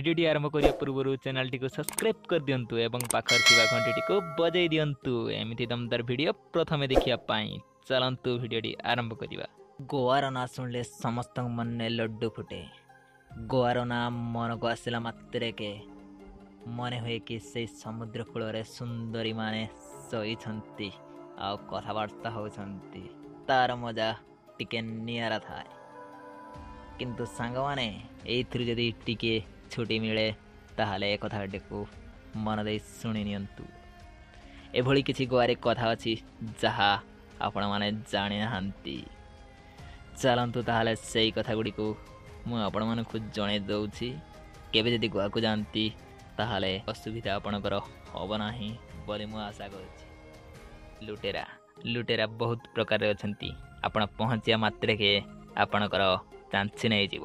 ଭିଡ଼ିଓଟି ଆରମ୍ଭ କରିବା ପୂର୍ବରୁ ଚ୍ୟାନେଲଟିକୁ ସବସ୍କ୍ରାଇବ୍ କରିଦିଅନ୍ତୁ ଏବଂ ପାଖରେ ଥିବା ଘଣ୍ଟିଟିକୁ ବଜାଇ ଦିଅନ୍ତୁ ଏମିତି ଦମଦାର ଭିଡ଼ିଓ ପ୍ରଥମେ ଦେଖିବା ପାଇଁ। ଚାଲନ୍ତୁ ଭିଡ଼ିଓଟି ଆରମ୍ଭ କରିବା। ଗୋଆର ନାଁ ଶୁଣିଲେ ସମସ୍ତଙ୍କ ମନରେ ଲଡ୍ଡୁ ଫୁଟେ। ଗୋଆର ନାଁ ମନକୁ ଆସିଲା ମାତ୍ରକେ ମନେ ହୁଏ କି ସେଇ ସମୁଦ୍ର କୂଳରେ ସୁନ୍ଦରୀମାନେ ଶୋଇଛନ୍ତି ଆଉ କଥାବାର୍ତ୍ତା ହେଉଛନ୍ତି, ତାର ମଜା ଟିକେ ନିଆରା ଥାଏ। କିନ୍ତୁ ସାଙ୍ଗମାନେ, ଏଇଥିରୁ ଯଦି ଟିକେ ଛୁଟି ମିଳେ ତାହେଲେ ଏ କଥାଟିକୁ ମନ ଦେଇ ଶୁଣି ନିଅନ୍ତୁ। ଏଭଳି କିଛି ଗୋଆରେ କଥା ଅଛି ଯାହା ଆପଣମାନେ ଜାଣିନାହାନ୍ତି। ଚାଲନ୍ତୁ ତାହେଲେ ସେଇ କଥା ଗୁଡ଼ିକୁ ମୁଁ ଆପଣମାନଙ୍କୁ ଜଣାଇ ଦେଉଛି। କେବେ ଯଦି ଗୋଆକୁ ଯାଆନ୍ତି ତାହେଲେ ଅସୁବିଧା ଆପଣଙ୍କର ହେବ ନାହିଁ ବୋଲି ମୁଁ ଆଶା କରୁଛି। ଲୁଟେରା ଲୁଟେରା ବହୁତ ପ୍ରକାରରେ ଅଛନ୍ତି। ଆପଣ ପହଞ୍ଚିବା ମାତ୍ରକେ ଆପଣଙ୍କର ଚାନ୍ସ ନେଇଯିବ।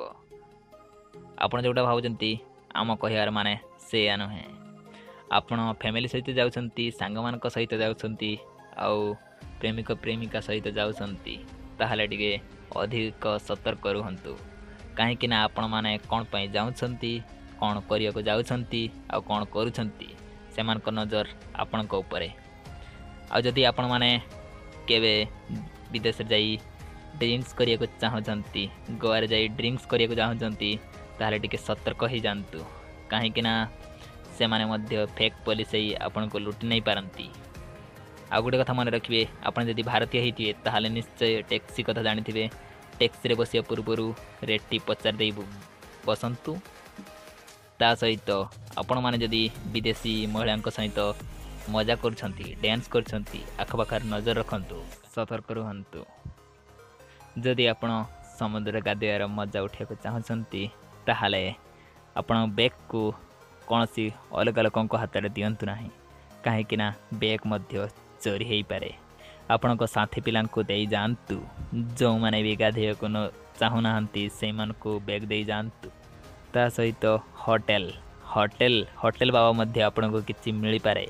ଆପଣ ଯେଉଁଟା ଭାବୁଛନ୍ତି ଆମ କହିବାର ମାନେ ସେଇଆ ନୁହେଁ। ଆପଣ ଫ୍ୟାମିଲି ସହିତ ଯାଉଛନ୍ତି, ସାଙ୍ଗମାନଙ୍କ ସହିତ ଯାଉଛନ୍ତି ଆଉ ପ୍ରେମିକ ପ୍ରେମିକା ସହିତ ଯାଉଛନ୍ତି, ତାହେଲେ ଟିକେ ଅଧିକ ସତର୍କ ରୁହନ୍ତୁ। କାହିଁକି ନା ଆପଣମାନେ କ'ଣ ପାଇଁ ଯାଉଛନ୍ତି, କ'ଣ କରିବାକୁ ଯାଉଛନ୍ତି ଆଉ କ'ଣ କରୁଛନ୍ତି, ସେମାନଙ୍କ ନଜର ଆପଣଙ୍କ ଉପରେ। ଆଉ ଯଦି ଆପଣମାନେ କେବେ ବିଦେଶରେ ଯାଇ ଡ୍ରିଙ୍କସ୍ କରିବାକୁ ଚାହୁଁଛନ୍ତି, ଗୋଆରେ ଯାଇ ଡ୍ରିଙ୍କସ୍ କରିବାକୁ ଚାହୁଁଛନ୍ତି, ତାହେଲେ ଟିକେ ସତର୍କ ହେଇଯାଆନ୍ତୁ। କାହିଁକିନା ସେମାନେ ମଧ୍ୟ ଫେକ୍ ପୋଲିସ ହେଇ ଆପଣଙ୍କୁ ଲୁଟି ନେଇପାରନ୍ତି। ଆଉ ଗୋଟେ କଥା ମନେ ରଖିବେ, ଆପଣ ଯଦି ଭାରତୀୟ ହେଇଥିବେ ତାହେଲେ ନିଶ୍ଚୟ ଟ୍ୟାକ୍ସି କଥା ଜାଣିଥିବେ। ଟ୍ୟାକ୍ସିରେ ବସିବା ପୂର୍ବରୁ ରେଟ୍ଟି ପଚାରି ଦେଇ ବସନ୍ତୁ। ତା ସହିତ ଆପଣମାନେ ଯଦି ବିଦେଶୀ ମହିଳାଙ୍କ ସହିତ ମଜା କରୁଛନ୍ତି, ଡ୍ୟାନ୍ସ କରୁଛନ୍ତି, ଆଖପାଖରେ ନଜର ରଖନ୍ତୁ, ସତର୍କ ରୁହନ୍ତୁ। ଯଦି ଆପଣ ସମୁଦ୍ରରେ ଗାଧୋଇବାର ମଜା ଉଠାଇବାକୁ ଚାହୁଁଛନ୍ତି ତାହେଲେ ଆପଣ ବ୍ୟାଗ୍କୁ କୌଣସି ଅଲଗା ଲୋକଙ୍କ ହାତରେ ଦିଅନ୍ତୁ ନାହିଁ, କାହିଁକିନା ବ୍ୟାଗ୍ ମଧ୍ୟ ଚୋରି ହେଇପାରେ। ଆପଣଙ୍କ ସାଥୀ ପିଲାଙ୍କୁ ଦେଇଯାଆନ୍ତୁ, ଯେଉଁମାନେ ବି ଗାଧୋଇବାକୁ ନ ଚାହୁଁନାହାନ୍ତି ସେଇମାନଙ୍କୁ ବ୍ୟାଗ୍ ଦେଇଯାଆନ୍ତୁ। ତା ସହିତ ହୋଟେଲ ହୋଟେଲ ହୋଟେଲ ବାବା ମଧ୍ୟ ଆପଣଙ୍କୁ କିଛି ମିଳିପାରେ,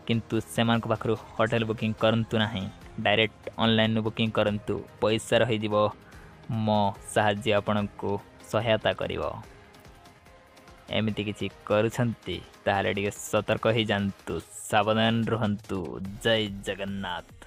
କିନ୍ତୁ ସେମାନଙ୍କ ପାଖରୁ ହୋଟେଲ ବୁକିଂ କରନ୍ତୁ ନାହିଁ। ଡାଇରେକ୍ଟ ଅନଲାଇନ୍ରୁ ବୁକିଂ କରନ୍ତୁ, ପଇସା ରହିଯିବ, ମୋ ସାହାଯ୍ୟ ଆପଣଙ୍କୁ ସହାୟତା କରିବ। ଏମିତି କିଛି କରୁଛନ୍ତି ତାହେଲେ ଟିକେ ସତର୍କ ହେଇଯାଆନ୍ତୁ, ସାବଧାନ ରୁହନ୍ତୁ। ଜୟ ଜଗନ୍ନାଥ।